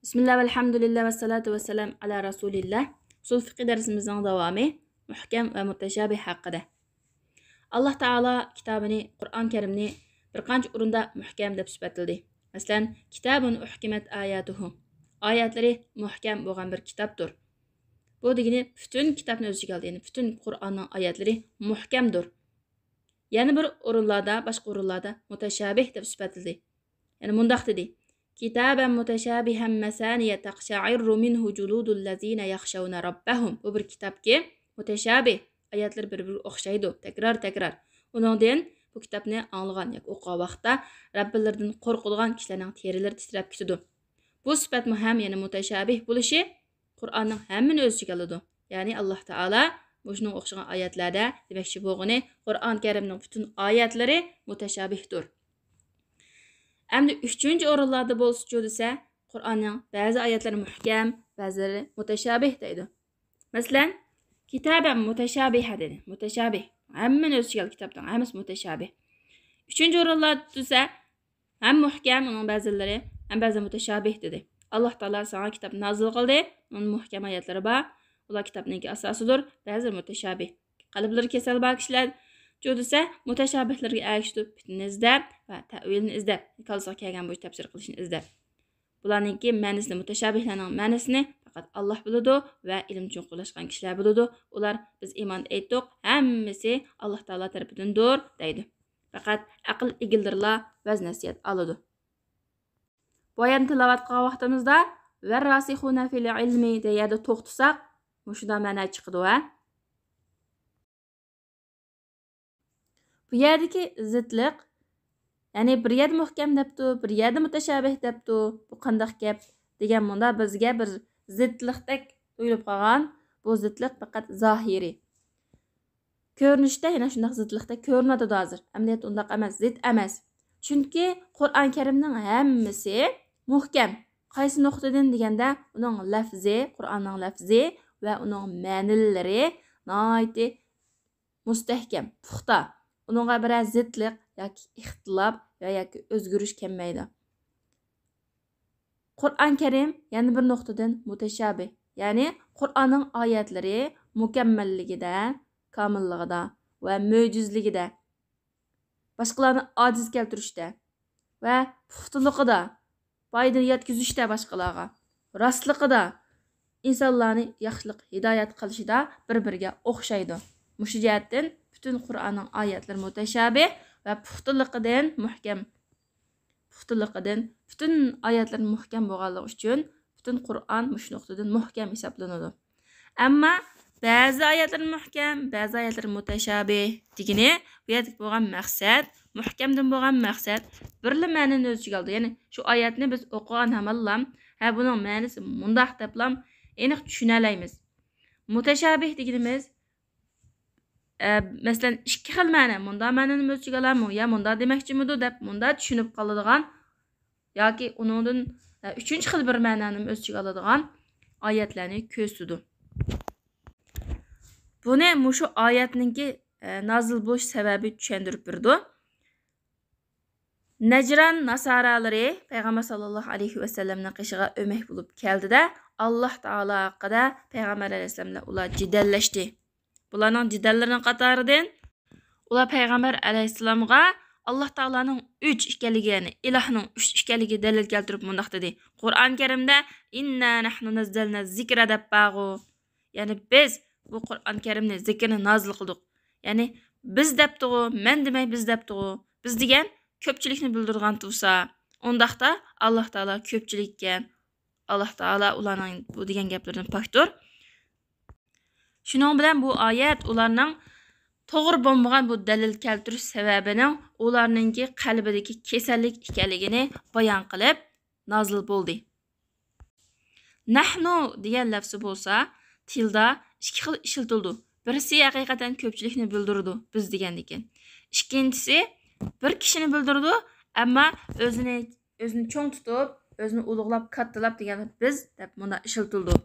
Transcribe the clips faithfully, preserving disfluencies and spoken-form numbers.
بىسمىللا، ۋەلھەمدۇلىللا، ۋەسسالاتۇ ۋەسسالام ئالا رەسۇلىللا. ئۇسۇل فىقھى دەرسىمىزنىڭ داۋامى، مۇھكەم ۋە مۇتەشابىھ ھەققىدە. ئاللا تائالا كىتابىنى، قۇرئان كەرىمنى بىر قانچە ئورۇندا مۇھكەم دەپ سۈپەتلىدى. مەسىلەن، كىتابۇن ئۇھكىمەت ئاياتۇھۇ، ئايەتلىرى مۇھكەم بولغان بىر كىتابتۇر. بۇ دېگىنى پۈتۈن كىتابنى ئۆز ئىچىگە ئالدى، يەنى پۈتۈن قۇرئاننىڭ ئايەتلىرى مۇھكەمدۇر. يەنە بىر ئورۇنلاردا، باشقا ئورۇنلاردا مۇتەشابىھ دەپ سۈپەتلىدى. يەنى مۇنداق دېدى: كىتابەن مۇتەشابىھەن مەسانىيە تەقشەئىررۇ مىنھۇ جۇلۇدۇللەزىنە يەخشەۋنە رەببەھۇم. بۇ بىر كىتابكى، مۇتەشابىھ، ئايەتلىرى بىر-بىرىگە ئوخشايدۇ، تەكرار-تەكرار. ئۇنىڭدىن بۇ كىتابنى ئاڭلىغان ياكى ئوقۇغان ۋاقىتتا رەببىلىرىدىن قورقىدىغان كىشىلەرنىڭ تېرىلىرى تىترەپ كېتىدۇ. بۇ سۈپەتمۇ ھەم يەنە مۇتەشابىھ بولۇشى، قۇرئاننىڭ ھەممىنى ئۆز ئىچىگە ئالىدۇ. يەنى ئاللا تائالا مۇشۇنىڭغا ئوخشىغان ئايەتلەردە دېمەكچى بولغىنى، قۇرئان كەرىمنىڭ پۈتۈن ئايەتلىرى مۇتەشابىھتۇر. ئەمدى ئۈچىنچى ئورۇنلاردا بولسىچۇ دېسە، قۇرئاننىڭ بەزى ئايەتلىرى مۇھكەم، بەزىلىرى مۇتەشابىھ دەيدۇ. مەسىلەن، كىتابەن مۇتەشابىھە دېدى. مۇتەشابىھ. ھەممىنى ئۆز ئىچىگە ئالىدۇ، كىتابنىڭ ھەممىسى مۇتەشابىھ. ئۈچىنچى ئورۇنلاردا دېسە، ھەم مۇھكەم ئۇنىڭ بەزىلىرى، ھەم بەزى مۇتەشابىھ دېدى. ئاللا تائالا ساڭا كىتاب نازىل قىلدى، ئۇنىڭ مۇھكەم ئايەتلىرى بار، ئۇلار كىتابنىڭكى ئاساسىدۇر، بەزىلىرى مۇتەشابىھ. قەلبلىرى كېسەل بار كىشىلەر چۇ دېسە، مۇتەشابىھلىرىگە ئەگىشىپ پىتنىنى ئىزدەپ ۋە تەئۋىلنى ئىزدەپ، كاللىسىغا كەلگەن بويىچە تەپسىر قىلىشنى ئىزدەپ. بۇلارنىڭكى مەنىسىنى، مۇتەشابىھلارنىڭ مەنىسىنى پەقەت ئاللا بىلىدۇ ۋە ئىلىم چوڭقۇرلاشقان كىشىلەر بىلىدۇ. ئۇلار، بىز ئىمان ئېيتتۇق، ھەممىسى ئاللا تائالا تەرىپىدىندۇر، دەيدۇ. پەقەت ئەقىل ئىگىلىرىلا ۋەز نەسىھەت ئالىدۇ. بۇ ئايەتنى تىلاۋەت قىلغان ۋاقتىمىزدا، ۋەرراسىخۇنە فىل ئىلمى دېگەن يەردە توختىساق، مۇشۇنداق مەنە چىقىدۇ، ھە؟ بۇ يەردىكى زىتلىق، يەنى بىر يەردە مۇھكەم دەپتۇ، بىر يەردە مۇتەشابىھ دەپتۇ، بۇ قانداق گەپ دېگەن مۇندا بىزگە بىر زىتلىقتەك تۇيۇلۇپ قالغان. بۇ زىتلىق پەقەت زاھىرىي. كۆرۈنۈشتە يەنە شۇنداق زىتلىقتەك كۆرۈنۈۋاتىدۇ ھازىر. ئەمەلىيەتتە ئۇنداق ئەمەس، زىت ئەمەس. چۈنكى قۇرئان كەرىمنىڭ ھەممىسى مۇھكەم. قايسى نۇقتىدىن دېگەندە، ئۇنىڭ لەفزى، قۇرئاننىڭ لەفزى ۋە ئۇنىڭ مەنىلىرى ناھايىتى مۇستەھكەم، پۇختا. ئۇنىڭغا بىرەر زىتلىق ياكى ئىختىلاپ ۋە ياكى ئۆزگىرىش كەلمەيدۇ. قۇرئان كەرىم يەنە بىر نۇقتىدىن مۇتەشابىھ، يەنى قۇرئاننىڭ ئايەتلىرى مۇكەممەللىكىدە، كامىللىقىدا ۋە مۆجىزىلىكىدە، باشقىلارنى ئاجىز كەلتۈرۈشتە ۋە پۇختىلىقىدا، پايدا يەتكۈزۈشتە باشقىلارغا، راستلىقىدا، ئىنسانلارنى ياخشىلىق، ھىدايەت قىلىشىدا بىر-بىرىگە ئوخشايدۇ. مۇشۇ جەھەتتىن پۈتۈن قۇرئاننىڭ ئايەتلىرى مۇتەشابىھ ۋە پۇختىلىقىدىن مۇھكەم. پۇختىلىقىدىن، پۈتۈن ئايەتلىرى مۇھكەم بولغانلىقى ئۈچۈن، پۈتۈن قۇرئان مۇشۇ نۇقتىدىن مۇھكەم ھېسابلىنىدۇ. ئەمما بەزى ئايەتلىرى مۇھكەم، بەزى ئايەتلىرى مۇتەشابىھ دېگىنى، بۇ يەردىكى بولغان مەقسەت مۇھكەمدىن بولغان مەقسەت بىرلا مەنىنى ئۆز ئىچىگە ئالىدۇ. يەنى شۇ ئايەتنى بىز ئوقۇغان ھامانلام، ھە، بۇنىڭ مەنىسى مۇنداق دەپلام ئېنىق چۈشىنەلەيمىز. مۇتەشابىھ دېگىنىمىز، ئە، مەسىلەن، ئىككى خىل مەنە، مۇنداق مەنىنىمۇ ئۆز ئىچىگە ئالامۇ يا مۇنداق دېمەكچىمىدۇ دەپ مۇنداق چۈشىنىپ قالىدىغان ياكى ئۇنىڭدىن، ئە، ئۈچىنچى خىل بىر مەنىنىمۇ ئۆز ئىچىگە ئالىدىغان ئايەتلەرنى كۆرسىتىدۇ. بۇنى مۇشۇ ئايەتنىڭكى، ئە، نازىل بولۇش سەۋەبى چۈشەندۈرۈپ بېرىدۇ. نەجران ناسارالىرى پەيغەمبەر ساللاللاھۇ ئەلەيھى ۋەسەللەمنىڭ قېشىغا ئۆمەك بولۇپ كەلدى-دە، ئاللاھ تائالا ھەققىدە پەيغەمبەر ئەلەيھىسسالام بىلەن ئۇلار جېدەللەشتى. بۇلارنىڭ جېدەللىرىنىڭ قاتارىدىن ئۇلار پەيغەمبەر ئەلەيھىسسالامغا ئاللاھ تائالانىڭ ئۈچ ئىكەنلىكى، يەنى ئىلاھنىڭ ئۈچ ئىكەنلىكى دەلىل كەلتۈرۈپ مۇنداق دېدى: قۇرئان كەرىمدە «ئىننا نەھنۇ نەززەلنە زىكرە» دەپ بارغۇ. يەنى بىز بۇ قۇرئان كەرىمنى، زىكىرنى نازىل قىلدۇق. يەنى بىز دەپتىغۇ، مەن دېمەي بىز دەپتىغۇ. بىز دېگەن كۆپچىلىكنى بىلدۈرىدىغان تۇرسا، ئۇنداقتا ئاللاھ تائالا كۆپچىلىك ئىكەن. ئاللاھ تائالا ئۇلارنىڭ بۇ دېگەن گەپلىرىدىن پاكتۇر. شۇنىڭ بىلەن بۇ ئايەت ئۇلارنىڭ توغرا بولمىغان بۇ دەلىل كەلتۈرۈش سەۋەبىنىڭ ئۇلارنىڭكى قەلبىدىكى كېسەللىك ئىكەنلىكىنى بايان قىلىپ نازىل بولدى. نەھنۇ دېگەن لەفزى بولسا تىلدا ئىككى خىل ئىشلىتىلىدۇ. بىرسى ھەقىقەتەن كۆپچىلىكنى بىلدۈرىدۇ، بىز دېگەندىكىن. ئىككىنچىسى بىر كىشىنى بىلدۈرىدۇ، ئەمما ئۆزىنى، ئۆزىنى چوڭ تۇتۇپ، ئۆزىنى ئۇلۇغلاپ، كاتتىلاپ دېگەندە بىز دەپ مۇنداق ئىشلىتىلىدۇ.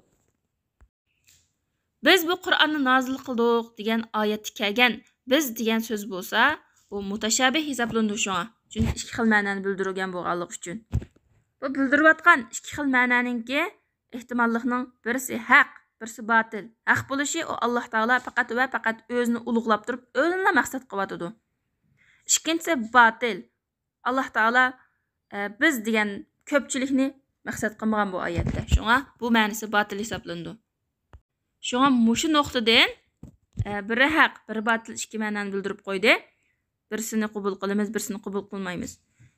بىز بۇ قۇرئاننى نازىل قىلدۇق دېگەن ئايەتتە كەلگەن بىز دېگەن سۆز بولسا، بۇ مۇتەشابىھ ھېسابلىنىدۇ شۇڭا. چۈنكى ئىككى خىل مەنىنى بىلدۈرگەن بولغانلىقى ئۈچۈن. بۇ بۇ بىلدۈرۈۋاتقان ئىككى خىل مەنانىڭكى ئېھتىماللىقنىڭ بىرسى ھەق، بىرسى باتىل. ھەق بولۇشى ئۇ ئاللاھ تائالا پەقەت ۋە پەقەت ئۆزىنى ئۇلۇغلاپ تۇرۇپ، ئۆزىنىلا مەقسەت قىلىۋاتىدۇ. ئىككىنچىسى باتىل. ئاللاھ تائالا، ئە، بىز دېگەن كۆپچىلىكنى مەقسەت قىلمىغان بۇ ئايەتتە. شۇڭا بۇ مەنىسى باتىل ھېسابلىنىدۇ. شۇڭا مۇشۇ نۇقتىدىن، ئە، بىرى ھەق، بىرى باتىل ئىككى مەنانى بىلدۈرۈپ قويدى. بىرسىنى قوبۇل قىلىمىز، بىرسىنى قوبۇل قىلمايمىز.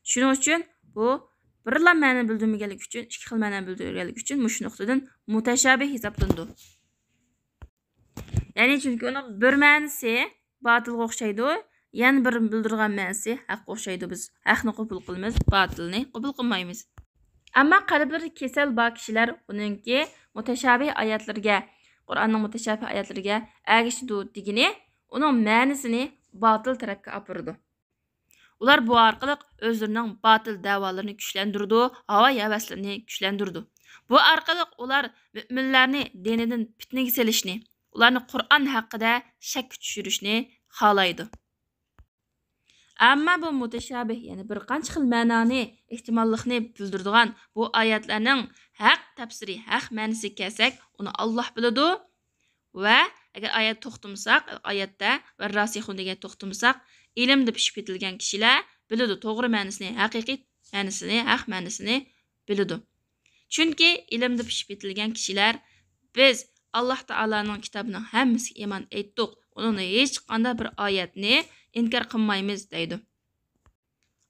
شۇنىڭ ئۈچۈن بۇ بىرلا مەنىنى بىلدۈرمىگەنلىكى ئۈچۈن، ئىككى خىل مەنىنى بىلدۈرگەنلىكى ئۈچۈن مۇشۇ نۇقتىدىن مۇتەشابىھ ھېسابلىنىدۇ. يەنى چۈنكى ئۇنىڭ بىر مەنىسى باتىلغا ئوخشايدۇ، يەنە بىر بىلدۈرگەن مەنىسى ھەققە ئوخشايدۇ. بىز ھەقنى قوبۇل قىلىمىز، باتىلنى قوبۇل قىلمايمىز. ئەمما قەلبىدە كېسەل بار كىشىلەر ئۇنىڭكى مۇتەشابىھ ئايەتلىرىگە، قۇرئاننىڭ مۇتەشابىھ ئايەتلىرىگە ئەگىشىدۇ دېگىنى ئۇنىڭ مەنىسىنى باتىل تەرەپكە ئاپىرىدۇ. ئۇلار بۇ ئارقىلىق ئۆزلىرىنىڭ باتىل دەۋالىرىنى كۈچلەندۈرىدۇ، ھاۋاي-ھەۋەسلىرىنى كۈچلەندۈرىدۇ. بۇ ئارقىلىق ئۇلار مۆمىنلەرنى دىنىدىن پىتنىگە سېلىشنى، ئۇلارنى قۇرئان ھەققىدە شەككە چۈشۈرۈشنى خالايدۇ. ئەمما بۇ مۇتەشابىھ، يەنى بىر قانچە خىل مەنانى، ئېھتىماللىقنى بىلدۈرىدىغان بۇ ئايەتلەرنىڭ ھەق تەپسىرى، ھەق مەنىسىگە كەلسەك، ئۇنى ئاللاھ بىلىدۇ. ۋە ئەگەر ئايەت توختىمىساق، ئايەتتە ۋە راسىخۇن دېگەن توختىمىساق، ئىلىمدە پىشىپ يېتىلگەن كىشىلەر بىلىدۇ، توغرا مەنىسىنى، ھەقىقىي مەنىسىنى، ھەق مەنىسىنى بىلىدۇ. چۈنكى ئىلىمدە پىشىپ يېتىلگەن كىشىلەر، بىز ئاللاھ تائالانىڭ كىتابىنىڭ ھەممىسىگە ئىمان ئېيتتۇق، ئۇنىڭدا ھېچقانداق بىر ئايەتنى ئىنكار قىلمايمىز دەيدۇ.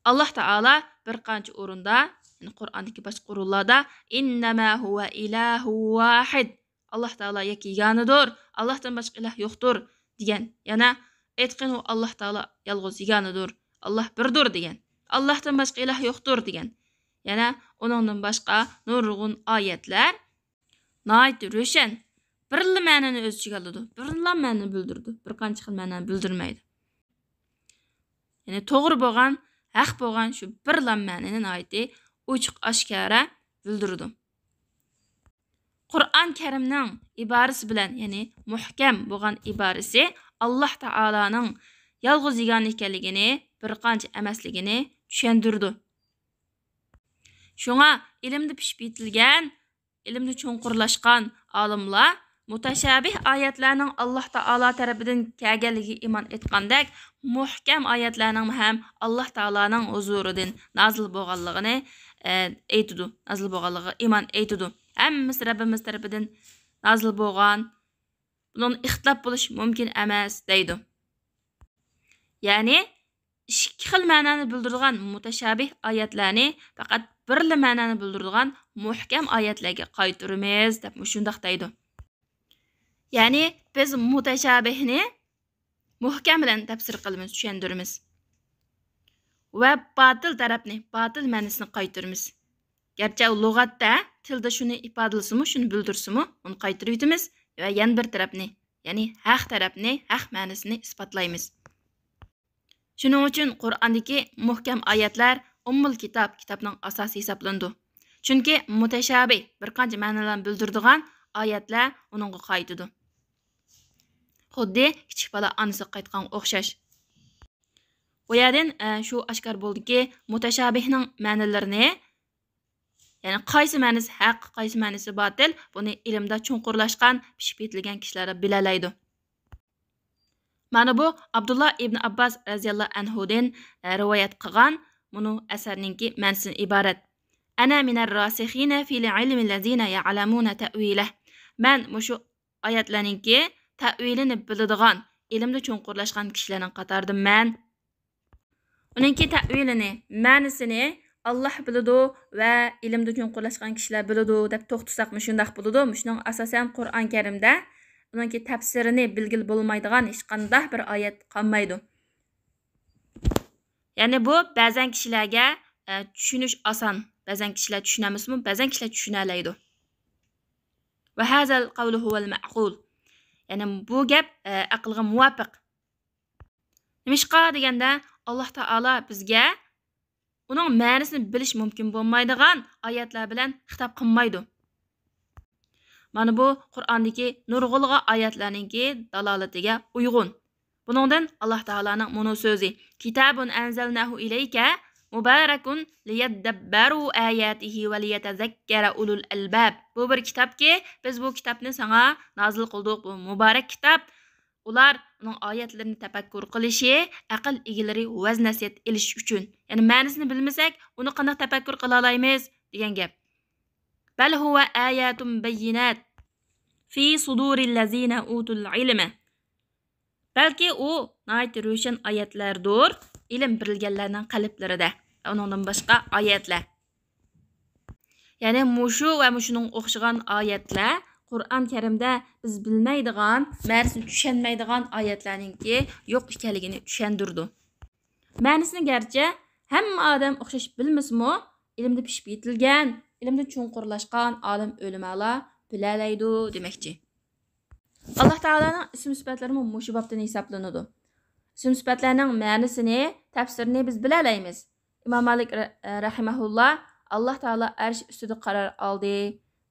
ئاللاھ تائالا بىر قانچە ئورۇندا، يەنى قۇرئاندىكى باشقا ئورۇنلاردا، «ئىننەما ھۇۋە ئىلاھۇ ۋاھىد»، ئاللاھ تائالا يەككە يېگانىدۇر، ئاللاھتىن باشقا ئىلاھ يوقتۇر دېگەن. يەنە، «ئېيتقىن، ئۇ ئاللاھ تائالا يالغۇز يېگانىدۇر، ئاللاھ بىردۇر» دېگەن. «ئاللاھتىن باشقا ئىلاھ يوقتۇر» دېگەن. يەنە ئۇنىڭدىن باشقا نۇرغۇن ئايەتلەر ناھايىتى روشەن، بىرلا مەنىنى ئۆز ئىچىگە ئالىدۇ، بىرلا مەنىنى بىلدۈرىدۇ، بىر قانچە خىل مەنىنى بىلدۈرمەيدۇ. يەنى توغرا بولغان، ھەق بولغان شۇ بىرلا مەنىنى ناھايىتى ئوچۇق ئاشكارا بىلدۈرىدۇ. قۇرئان كەرىمنىڭ ئىبارىسى بىلەن، يەنى مۇھكەم بولغان ئىبارىسى ئاللاھ تائالانىڭ يالغۇز يېگانە ئىكەنلىكىنى، بىر قانچە ئەمەسلىكىنى چۈشەندۈرىدۇ. شۇڭا ئىلىمدە پىشىپ يېتىلگەن، ئىلىمدە چوڭقۇرلاشقان ئالىملار مۇتەشابىھ ئايەتلەرنىڭ ئاللاھ تائالا تەرىپىدىن كەلگەنلىكىگە ئىمان ئېيتقاندەك، مۇھكەم ئايەتلەرنىڭ ھەم ئاللاھ تائالانىڭ ھۇزۇرىدىن نازىل بولغانلىقىنى، ئە، ئېيتىدۇ، نازىل بولغانلىقىغا ئىمان ئېيتىدۇ. ھەممىسى رەببىمىز تەرىپىدىن نازىل بولغان، بۇنىڭدا ئىختىلاپ بولۇش مۇمكىن ئەمەس دەيدۇ. يەنى ئىككى خىل مەنانى بىلدۈرىدىغان مۇتەشابىھ ئايەتلەرنى پەقەت بىرلا مەنانى بىلدۈرىدىغان مۇھكەم ئايەتلەرگە قايتۇرىمىز دەپ مۇشۇنداق دەيدۇ. يەنى بىز مۇتەشابىھنى مۇھكەم بىلەن تەپسىر قىلىمىز، چۈشەندۈرىمىز. ۋە باتىل تەرەپنى، باتىل مەنىسىنى قايتۇرىمىز. گەرچە ئۇ لۇغەتتە، تىلدا شۇنى ئىپادىلىسىمۇ، شۇنى بىلدۈرسىمۇ، ئۇنى قايتۇرۇۋېتىمىز ۋە يەنە بىر تەرەپنى، يەنى ھەق تەرەپنى، ھەق مەنىسىنى ئىسپاتلايمىز. شۇنىڭ ئۈچۈن قۇرئاندىكى مۇھكەم ئايەتلەر ئۇممۇل كىتاب، كىتابنىڭ ئاساسى ھېسابلىنىدۇ. چۈنكى مۇتەشابىھ، بىر قانچە مەنىلەرنى بىلدۈرىدىغان ئايەتلەر ئۇنىڭغا قايتىدۇ. خۇددى كىچىك بالا ئانىسىغا قايتقانغا ئوخشاش. بۇ يەردىن، ئە، شۇ ئاشكارا بولدىكى، مۇتەشابىھنىڭ مەنىلىرىنى، يەنى قايسى مەنىسى ھەق، قايسى مەنىسى باتىل، بۇنى ئىلىمدا چوڭقۇرلاشقان، پىشىپ يېتىلگەن كىشىلەر بىلەلەيدۇ. مانا بۇ ئابدۇللا ئىبن ئابباس رەزىياللاھۇ ئەنھۇدىن، ئە، رىۋايەت قىلغان مۇنۇ ئەسەرنىڭكى مەنىسىدىن ئىبارەت. «أنا من الراسخين في العلم الذين يعلمون تأويله». مەن مۇشۇ ئايەتلەرنىڭكى تەئۋىلىنى بىلىدىغان، ئىلىمدا چوڭقۇرلاشقان كىشىلەرنىڭ قاتارىدىمەن. ئۇنىڭكى تەئۋىلىنى، مەنىسىنى ئاللاھ بىلىدۇ ۋە ئىلىمدا چوڭقۇرلاشقان كىشىلەر بىلىدۇ دەپ توختىساق مۇشۇنداق بولىدۇ. مۇشۇنىڭ ئاساسەن قۇرئان كەرىمدە ئۇنىڭكى تەپسىرىنى بىلگىلى بولمايدىغان ھېچقانداق بىر ئايەت قالمايدۇ. يەنى بۇ بەزەن كىشىلەرگە، ئە، چۈشىنىش ئاسان، بەزەن كىشىلەر چۈشىنەلمىسىمۇ، بەزەن كىشىلەر چۈشىنەلەيدۇ. «وهذا القول هو المعقول». يەنى بۇ گەپ، ئە، ئەقىلگە مۇۋاپىق. نېمىشقا دېگەندە، ئاللاھ تائالا بىزگە ئۇنىڭ مەنىسىنى بىلىش مۇمكىن بولمايدىغان ئايەتلەر بىلەن خىتاب قىلمايدۇ. مانا بۇ قۇرئاندىكى نۇرغۇنلىغان ئايەتلەرنىڭكى دالالىتىگە ئۇيغۇن. بۇنىڭدىن ئاللاھ تائالانىڭ مۇنۇ سۆزى، «كتاب أنزلناه إليك مبارك ليدبروا آياته وليتذكر أولو الألباب. بۇ بىر كىتابكى، بىز بۇ كىتابنى ساڭا نازىل قىلدۇق. بۇ مۇبارەك كىتاب. ئۇلار ئۇنىڭ ئايەتلىرىنى تەپەككۇر قىلىشى، ئەقىل ئىگىلىرى ۋەز نەسىھەت ئېلىش ئۈچۈن. يەنى مەنىسىنى بىلمىسەك، ئۇنى قانداق تەپەككۇر قىلالايمىز دېگەن گەپ. بل هو آيات بينات في صدور الذين أوتوا العلم. بەلكى ئۇ ناھايىتى روشەن ئايەتلەردۇر، ئىلىم بېرىلگەنلەرنىڭ قەلبلىرىدە. ئۇنىڭدىن باشقا ئايەتلەر. يەنى مۇشۇ ۋە مۇشۇنىڭغا ئوخشىغان ئايەتلەر قۇرئان كەرىمدە بىز بىلمەيدىغان، مەنىسىنى چۈشەنمەيدىغان ئايەتلەرنىڭكى يوق ئىكەنلىكىنى چۈشەندۈرىدۇ. مەنىسىنى گەرچە ھەممە ئادەم ئوخشاش بىلمىسىمۇ، ئىلىمدە پىشىپ يېتىلگەن، ئىلىمدە چوڭقۇرلاشقان ئالىم ئۆلىمالار بىلەلەيدۇ دېمەكچى. ئاللاھ تائالانىڭ ئىسىم سۈپەتلىرىمۇ مۇشۇ بابتىن ھېسابلىنىدۇ. ئىسىم سۈپەتلەرنىڭ مەنىسىنى، تەپسىرىنى بىز بىلەلەيمىز. ئىمام مالىك رە-، رەھىمەھۇللا، ئاللاھ تائالا ئەرش ئۈستىدە قارار ئالدى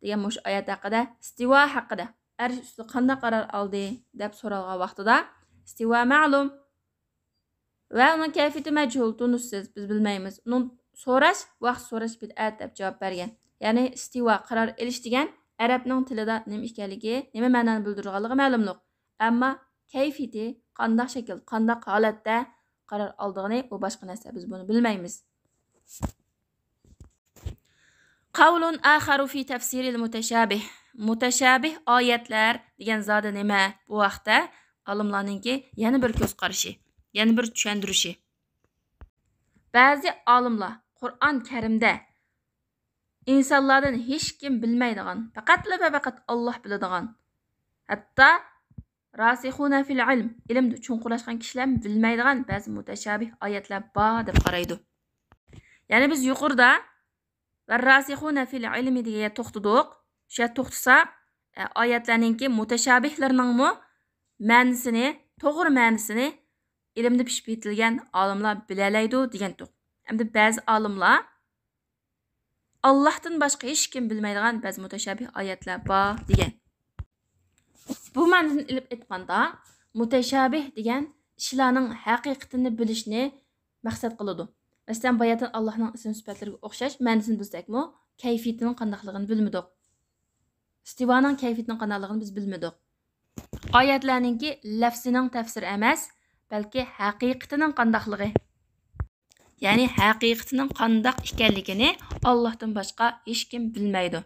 دېگەن مۇشۇ ئايەت ھەققىدە، ئىستىۋا ھەققىدە، ئەرش ئۈستىدە قانداق قارار ئالدى دەپ سورالغان ۋاقتىدا، ئىستىۋا مەلۇم ۋە ئۇنىڭ كەيپىيىتى مەجھۇل، تونۇشسىز، بىز بىلمەيمىز. ئۇنىڭ سوراش، ۋاقىت سوراش بىدئەت دەپ جاۋاب بەرگەن. يەنى ئىستىۋا، قارار ئېلىش دېگەن ئەرەبنىڭ تىلىدا نېمە ئىكەنلىكى، نېمە مەنانى بىلدۈرىدىغانلىقى مەلۇملۇق. ئەمما كەيپىيىتى، قانداق شەكىل، قانداق ھالەتتە قارار ئالىدىغىنى، ئۇ باشقا نەرسە، بىز بۇنى بىلمەيمىز. قول آخر في تفسير المتشابه. مۇتەشابىھ ئايەتلەر دېگەن زادى نېمە؟ بۇ ھەقتە ئالىملارنىڭكى يەنە بىر كۆز قارىشى، يەنە بىر چۈشەندۈرۈشى. بەزى ئالىملار قۇرئان كەرىمدە ئىنسانلاردىن ھېچكىم بىلمەيدىغان، پەقەتلا ۋە پەقەت ئاللاھ بىلىدىغان، ھەتتا راسىخۇنە فىل ئىلم، ئىلىمدە چوڭقۇرلاشقان كىشىلەرمۇ بىلمەيدىغان بەزى مۇتەشابىھ ئايەتلەر بار دەپ قارايدۇ. يەنى بىز يۇقىرىدا ۋە راسىخۇنە فىل ئىلمى دېگەن يەردە توختىدۇق. شۇ يەردە توختىساق، ئە، ئايەتلەرنىڭكى مۇتەشابىھلىرىنىڭمۇ مەنىسىنى، توغرا مەنىسىنى ئىلىمدە پىشىپ يېتىلگەن ئالىملار بىلەلەيدۇ دېگەنتۇق. ئەمدى بەزى ئالىملار ئاللاھتىن باشقا ھېچكىم بىلمەيدىغان بەزى مۇتەشابىھ ئايەتلەر بار دېگەن. بۇ مەنىدىن ئېلىپ ئېيتقاندا، مۇتەشابىھ دېگەن ئىشلارنىڭ ھەقىقىتىنى بىلىشنى مەقسەت قىلىدۇ. مەسىلەن، باياتىن ئاللاھنىڭ ئىسىم سۈپەتلىرىگە ئوخشاش مەنىسىنى بىلسەكمۇ، كەيپىيىتىنىڭ قانداقلىقىنى بىلمىدۇق. ئىستىۋانىڭ كەيپىيىتىنىڭ قانداقلىقىنى بىز بىلمىدۇق. ئايەتلەرنىڭكى لەفزىنىڭ تەپسىرى ئەمەس، بەلكى ھەقىقىتىنىڭ قانداقلىقى. يەنى ھەقىقىتىنىڭ قانداق ئىكەنلىكىنى ئاللاھتىن باشقا ھېچكىم بىلمەيدۇ.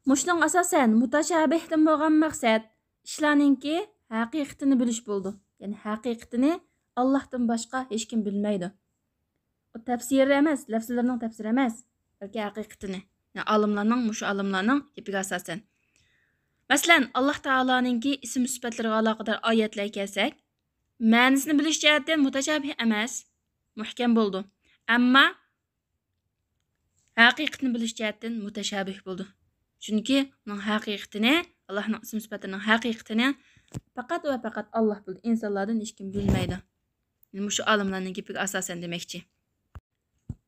مۇشۇنىڭغا ئاساسەن، مۇتەشابىھتىن بولغان مەقسەت ئىشلارنىڭكى ھەقىقىتىنى بىلىش بولىدۇ. يەنى ھەقىقىتىنى ئاللاھتىن باشقا ھېچكىم بىلمەيدۇ. ئۇ تەپسىرى ئەمەس، لەفزلىرىنىڭ تەپسىرى ئەمەس، بەلكى ھەقىقىتىنى. يەنى ئالىملارنىڭ، مۇشۇ ئالىملارنىڭ گېپىگە ئاساسەن. مەسىلەن، ئاللاھ تائالانىڭكى ئىسىم سۈپەتلىرىگە ئالاقىدار ئايەتلەرگە كەلسەك، مەنىسىنى بىلىش جەھەتتىن مۇتەشابىھ ئەمەس، مۇھكەم بولىدۇ. ئەمما ھەقىقىتىنى بىلىش جەھەتتىن مۇتەشابىھ بولىدۇ. چۈنكى ئۇنىڭ ھەقىقىتىنى، ئاللاھنىڭ ئىسىم سۈپەتلىرىنىڭ ھەقىقىتىنى پەقەت ۋە پەقەت ئاللاھ بىلىدۇ، ئىنسانلاردىن ھېچكىم بىلمەيدۇ. مۇشۇ ئالىملارنىڭ گېپىگە ئاساسەن دېمەكچى.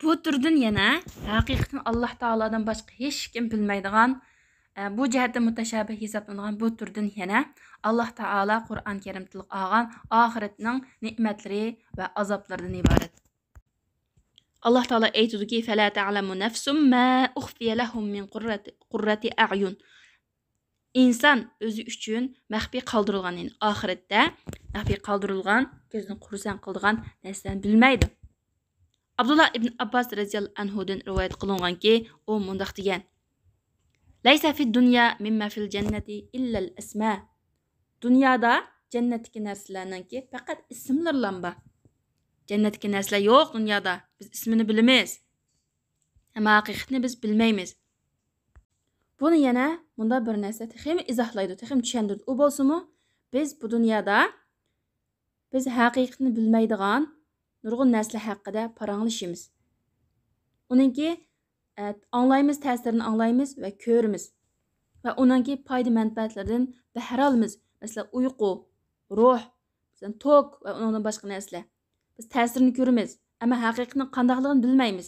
بۇ تۈردىن يەنە ھەقىقىتىنى ئاللاھ تائالادىن باشقا ھېچكىم بىلمەيدىغان، ئە، بۇ جەھەتتە مۇتەشابىھ ھېسابلىنىدىغان بۇ تۈردىن يەنە ئاللاھ تائالا قۇرئان كەرىم تىلغا ئالغان ئاخىرەتنىڭ نېمەتلىرى ۋە ئازابلىرىدىن ئىبارەت. ئاللاھ تائالا ئېيتىدۇكى، فلا تعلم نفس ما أخفي لهم من قرة، قرة أعين. ئىنسان ئۆزى ئۈچۈن مەخپىي قالدۇرۇلغان، يەنى ئاخىرەتتە مەخپىي قالدۇرۇلغان، كۆزدىن خۇرسەن قىلىدىغان نەرسىلەرنى بىلمەيدۇ. ئابدۇللا ئىبن ئابباس رەزىياللاھۇ ئەنھۇدىن رىۋايەت قىلىنغانكى، ئۇ مۇنداق دېگەن، ليس في الدنيا مما في الجنة إلا الأسماء. دۇنيادا جەننەتتىكى نەرسىلەرنىڭكى پەقەت ئىسىملىرىلا بار. جەننەتتىكى نەرسىلەر يوق دۇنيادا. بىز ئىسمىنى بىلىمىز. ئەمما ھەقىقىتىنى بىز بىلمەيمىز. بۇنى يەنە مۇنداق بىر نەرسە تېخىمۇ ئىزاھلايدۇ، تېخىمۇ چۈشەندۈرىدۇ. ئۇ بولسىمۇ، بىز بۇ دۇنيادا بىز ھەقىقىتىنى بىلمەيدىغان نۇرغۇن نەرسىلەر ھەققىدە پاراڭلىشىمىز. ئۇنىڭكى، ئە، ئاڭلايمىز، تەسىرىنى ئاڭلايمىز ۋە كۆرىمىز. ۋە ئۇنىڭكى پايدا مەنپەئەتلىرىدىن بەھرە ئالىمىز. مەسىلەن، ئۇيقۇ، روھ، مەسىلەن، توك ۋە ئۇنىڭدىن باشقا نەرسىلەر. بىز تەسىرىنى كۆرىمىز، ئەمما ھەقىقىتىنىڭ قانداقلىقىنى بىلمەيمىز.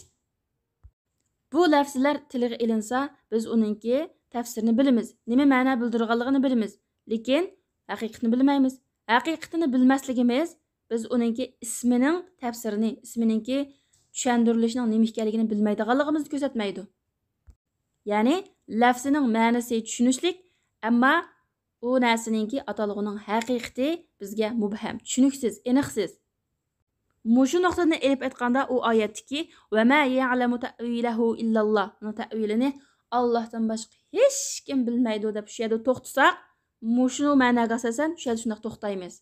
بۇ لەفزىلەر تىلغا ئېلىنسا، بىز ئۇنىڭكى تەپسىرىنى بىلىمىز، نېمە مەنە بىلدۈرىدىغانلىقىنى بىلىمىز، لېكىن ھەقىقىتىنى بىلمەيمىز. ھەقىقىتىنى بىلمەسلىكىمىز بىز ئۇنىڭكى ئىسمىنىڭ تەپسىرىنى، ئىسمىنىڭكى چۈشەندۈرۈلۈشىنىڭ نېمە ئىكەنلىكىنى بىلمەيدىغانلىقىمىزنى كۆرسەتمەيدۇ. يەنى لەفزىنىڭ مەنىسى چۈشىنىشلىك، ئەمما ئۇ نەرسىنىڭكى ئاتالغۇنىڭ ھەقىقىتى بىزگە مۇبھەم، چۈشىنىكسىز، ئېنىقسىز. مۇشۇ نۇقتىدىن ئېلىپ ئېيتقاندا، ئۇ ئايەتتىكى «ۋە ما يەعلەمۇ تەئۋىلەھۇ ئىللاللا» نىڭ تەئۋىلىنى ئاللاھتىن باشقا ھېچكىم بىلمەيدۇ دەپ شۇ يەردە توختىساق، مۇشۇ مەناغا ئاساسەن شۇ يەردە شۇنداق توختايمىز.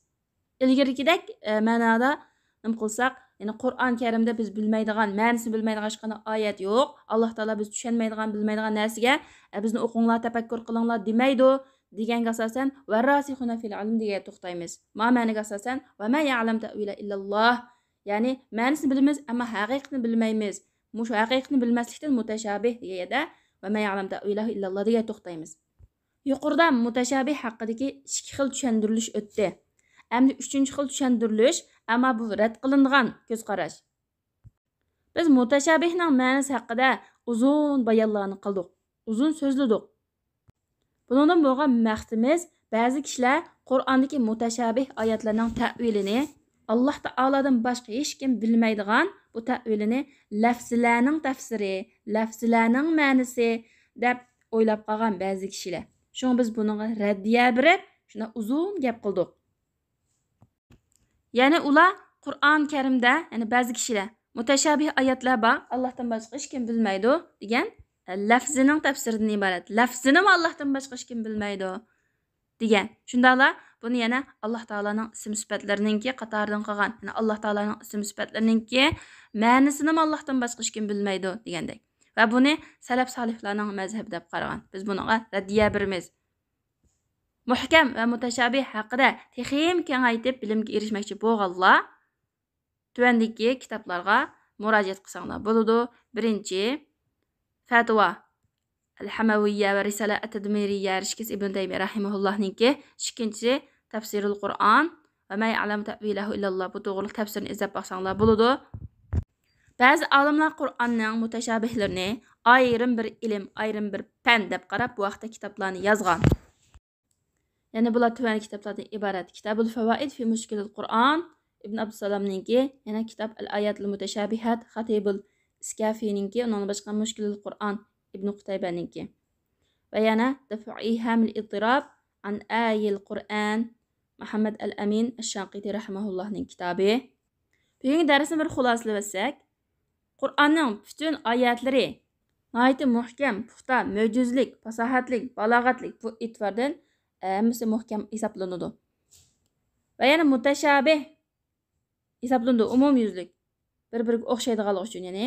ئىلگىرىكىدەك، ئە، مەنادا نېمە قىلساق، يەنى قۇرئان كەرىمدە بىز بىلمەيدىغان، مەنىسىنى بىلمەيدىغان ھېچقانداق ئايەت يوق. ئاللاھ تائالا بىز چۈشەنمەيدىغان، بىلمەيدىغان نەرسىگە، ئە، بىزنى ئوقۇڭلار، تەپەككۇر قىلىڭلار دېمەيدۇ دېگەنگە ئاساسەن، «ۋەرراسىخۇنە فىل ئىلم» دېگەن توختايمىز. ما مەنىگە ئاساسەن، «ۋە ما يەعلەم تەئۋىلە ئىللاللاھ». يەنى مەنىسىنى بىلىمىز، ئەمما ھەقىقىتىنى بىلمەيمىز. مۇشۇ ھەقىقىتىنى بىلمەسلىكتىن مۇتەشابىھ دېگەن يەردە «ۋە ما يەعلەم تەئۋىلەھۇ ئىللاللاھ» دېگەن توختايمىز. يۇقىرىدا مۇتەشابىھ ھەققىدىكى ئىككى خىل چۈشەندۈرۈلۈش ئۆتتى. ئەمدى ئۈچىنچى خىل چۈشەندۈرۈلۈش، ئەمما بۇ رەت قىلىنىدىغان كۆز قاراش. بىز مۇتەشابىھنىڭ مەنىسى ھەققىدە ئۇزۇن بايانلارنى قىلدۇق، ئۇزۇن سۆزلىدۇق. بۇنىڭدىن بولغان مەقسىتىمىز، بەزى كىشىلەر قۇرئاندىكى مۇتەشابىھ ئايەتلەرنىڭ تەئۋىلىنى، ئاللاھ تائالادىن باشقا ھېچكىم بىلمەيدىغان بۇ تەئۋىلىنى لەفزىلەرنىڭ تەپسىرى، لەفزىلەرنىڭ مەنىسى دەپ ئويلاپ قالغان بەزى كىشىلەر. شۇڭا بىز بۇنىڭغا رەددىيە بېرىپ، شۇنداق ئۇزۇن گەپ قىلدۇق. يەنى ئۇلار قۇرئان كەرىمدە، يەنى بەزى كىشىلەر مۇتەشابىھ ئايەتلەر بار، ئاللاھتىن باشقا ھېچكىم بىلمەيدۇ دېگەن، لەفزىنىڭ تەپسىرىدىن ئىبارەت. لەفزىنىمۇ ئاللاھتىن باشقا ھېچكىم بىلمەيدۇ دېگەن. شۇنداقلا بۇنى يەنە ئاللاھ تائالانىڭ ئىسىم سۈپەتلىرىنىڭكى قاتارىدىن قىلغان. يەنى ئاللاھ تائالانىڭ ئىسىم سۈپەتلىرىنىڭكى مەنىسىنىمۇ ئاللاھتىن باشقا ھېچكىم بىلمەيدۇ دېگەندەك. ۋە بۇنى سەلەپ سالىھلارنىڭ مەزھىپى دەپ قارىغان. بىز بۇنىڭغا رەددىيە بېرىمىز. مۇھكەم ۋە مۇتەشابىھ ھەققىدە تېخىمۇ كېڭەيتىپ بىلىمگە ئېرىشمەكچى بولغانلار تۆۋەندىكى كىتابلارغا مۇراجىئەت قىلساڭلار بولىدۇ. بىرىنچى، فەتىۋا ئەل-ھەمەۋىيە ۋە رىسالە ئەت-تەدمۇرىيە، رىشكىس ئىبن تەيمىيە رەھىمەھۇللاھنىڭكى. ئىككىنچىسى، تەفسىرۇل قۇرئان ۋە ما يەئلەمۇ تەئۋىلەھۇ ئىللاللاھ، بۇ توغرىلىق تەپسىرنى ئىزدەپ باقساڭلار بولىدۇ. بەزى ئالىملار قۇرئاننىڭ مۇتەشابىھلىرىنى ئايرىم بىر ئىلىم، ئايرىم بىر پەن دەپ قاراپ، بۇ ھەقتە كىتابلارنى يازغان. يەنى بۇلار تۆۋەندىكى كىتابلاردىن ئىبارەت: كىتابۇل فەۋائىد فى مۇشكىلىل قۇرئان ئىبن ئابدۇسالامنىڭكى، يەنە كىتاب ئەل ئاياتۇل مۇتەشابىھات خەتىبۇل ئىسكافىنىڭكى، ئۇنىڭدىن باشقا مۇشكىلۇل قۇرئان ئىبن قۇتەيبەنىڭكى ۋە يەنە دەفئۇ ئىيھامىل ئىضتىراب ئان ئايىل قۇرئان مۇھەممەد ئەل ئەمىن ئەششانقىتى رەھىمەھۇللاھنىڭ كىتابى. بۈگۈنكى دەرسنى بىر خۇلاسىلىۋەتسەك، قۇرئاننىڭ پۈتۈن ئايەتلىرى ناھايىتى مۇھكەم، پۇختا، مۆجىزىلىك، پاساھەتلىك، بالاغەتلىك، بۇ ئېتىباردىن ھەممىسى مۇھكەم ھېسابلىنىدۇ. ۋە يەنە مۇتەشابىھ ھېسابلىنىدۇ، ئومۇميۈزلۈك، بىر-بىرىگە ئوخشايدىغانلىقى ئۈچۈن، يەنى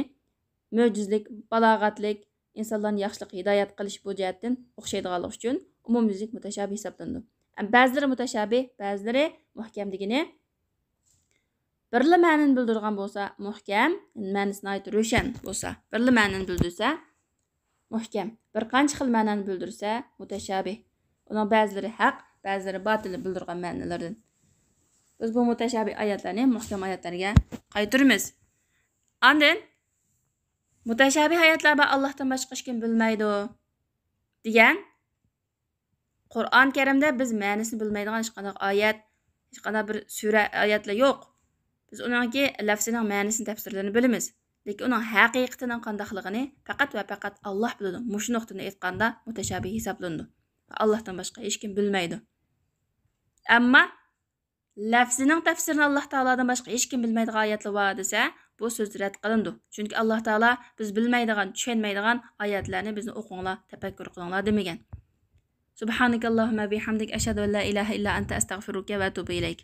مۆجىزىلىك، بالاغەتلىك، ئىنسانلارنى ياخشىلىققا ھىدايەت قىلىش بۇ جەھەتتىن ئوخشايدىغانلىقى ئۈچۈن ئومۇميۈزلۈك مۇتەشابىھ ھېسابلىنىدۇ. ئەمما بەزىلىرى مۇتەشابىھ، بەزىلىرى مۇھكەم دېگىنى، بىرلا مەنىنى بىلدۈرىدىغان بولسا مۇھكەم، مەنىسى ناھايىتى روشەن بولسا، بىرلا مەنىنى بىلدۈرسە مۇھكەم. بىر قانچە خىل مەنىنى بىلدۈرسە مۇتەشابىھ. ئۇنىڭ بەزىلىرى ھەق، بەزىلىرى باتىل بىلدۈرگەن مەنىلەردىن. بىز بۇ مۇتەشابىھ ئايەتلەرنى مۇھكەم ئايەتلەرگە قايتۇرىمىز. ئاندىن مۇتەشابىھ ئايەتلەر بار، ئاللاھتىن باشقا ھېچكىم بىلمەيدۇ دېگەن. قۇرئان كەرىمدە بىز مەنىسىنى بىلمەيدىغان ھېچقانداق ئايەت، ھېچقانداق بىر سۈرە ئايەتلەر يوق. بىز ئۇنىڭكى لەفزىنىڭ مەنىسىنى، تەپسىرلىرىنى بىلىمىز. لېكىن ئۇنىڭ ھەقىقىتىنىڭ قانداقلىقىنى پەقەت ۋە پەقەت ئاللاھ بىلىدۇ. مۇشۇ نۇقتىنى ئېيتقاندا مۇتەشابىھ ھېسابلىنىدۇ. ئاللاھتىن باشقا ھېچكىم بىلمەيدۇ. ئەمما لەفزىنىڭ تەپسىرىنى ئاللاھ تائالادىن باشقا ھېچكىم بىلمەيدىغان ئايەتلەر بار دېسە، بۇ سۆز رەت قىلىنىدۇ. چۈنكى ئاللاھ تائالا بىز بىلمەيدىغان، چۈشەنمەيدىغان ئايەتلەرنى بىزنى ئوقۇڭلار، تەپەككۇر قىلىڭلار دېمىگەن. سۇبھانەكەللاھۇممە بىھەمدىك، ئەشھەدۇ ئەن لا ئىلاھە ئىللا ئەنتە، ئەستەغفىرۇكە ۋە ئەتۇبۇ ئىلەيك.